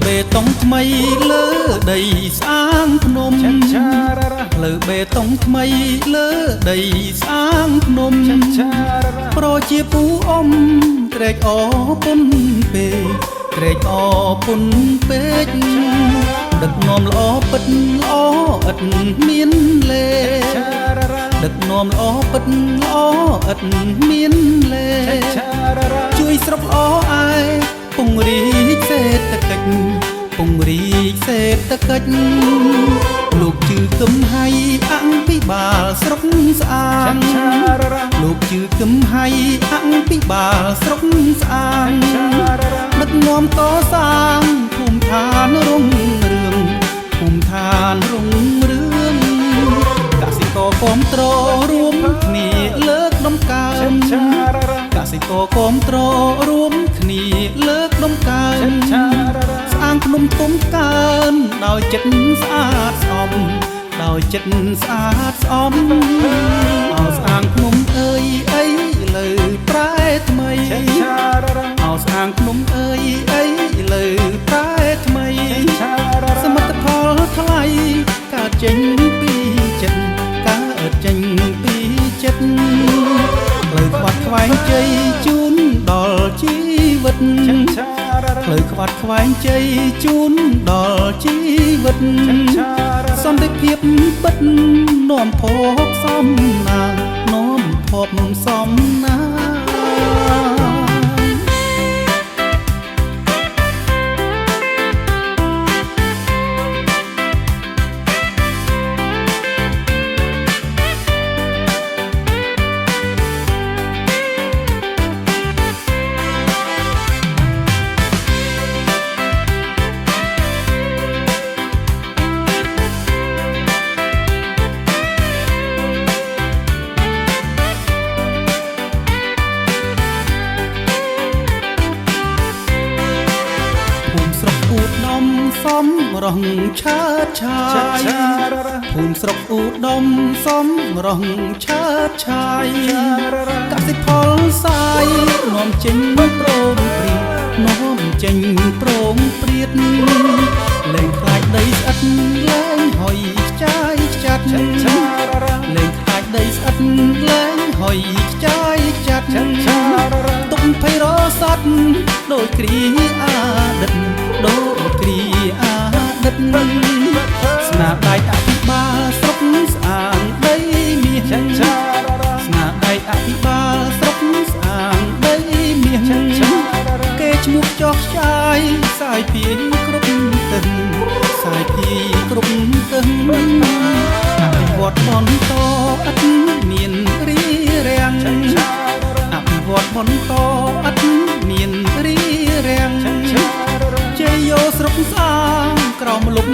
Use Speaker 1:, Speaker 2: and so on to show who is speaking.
Speaker 1: បេតុងថ្មីលើដីស្អាងភ្នំផ្លូវបេតុងថ្មីលើដីស្អាងភ្នំប្រជាពូអ៊ំត្រេកអរពុនពេកត្រេកអរពុនពេកដឹកនាំល្អពិតល្អឥតមានលេដឹកនាំល្អពិតល្អឥតមានលេជួយស្រុកល្អឯពង្រីកសេដ្ឋកិច្ចពង្រីកសេដ្ឋកិច្ចលោកជឿគឹមហៃអភិបាលស្រុកស្អាងលោកជឿគឹមហៃអភិបាលស្រុកស្អាងដឹកនាំកសាងភូមិឋានរុងរឿងភូមិឋានរុងរឿងកសិករគាំទ្ររួមគ្នាលើកដំកើងកសិករគាំទ្ររួមគ្នាលើកដំកើងស្អាងភ្នំទុំកើនដោយចិត្តស្អាតស្អំដោយចិត្តស្អាតស្អំអោស្អាងភ្នំអើយអីលើប្រែថ្មីអោស្អាងភ្នំអើយអីលើប្រែថ្មីសមិទ្ធផលថ្លៃកើតចេញពីចិត្តកើតចេញពីចិត្តផ្លូវខ្វាត់ខ្វែងជ័យជូនដល់ជីវិតផ្លូវខ្វាត់ខ្វែងជ័យជូនដល់ជីវិតសន្តិភាពពិតនាំភពសំណាងនាំភពសំណាងសំរងឆើតឆាយភូមិស្រុកឧត្តមសំរងឆើតឆាយកសិផលសាយនាំចេញព្រមព្រៀតនាំចេញព្រមព្រៀតលែងខ្លាចដីស្អិតលែងហុយខ្ចាយខ្ចាត់លែងខ្លាចដីស្អិតលែងហុយខ្ចាយខ្ចាត់ទុកភ័យរស័តដោយគ្រាអាដិតដូចគ្រាអាដិតស្នាដៃអភិបាលស្រុកស្អាងដីមាសស្នាដៃអភិបាលស្រុកស្អាងដីមាសគេឈ្មោះចោះខ្ចាយសាយភាយគ្រប់ទឹងសាយភាយគ្រប់ទឹងអភិវឌ្ឍបន្តឥតមានរីរាំងអភិវឌ្ឍបន្តឥតមានរីរាំងជ័យយោស្រុកស្អាងក្រោមលុប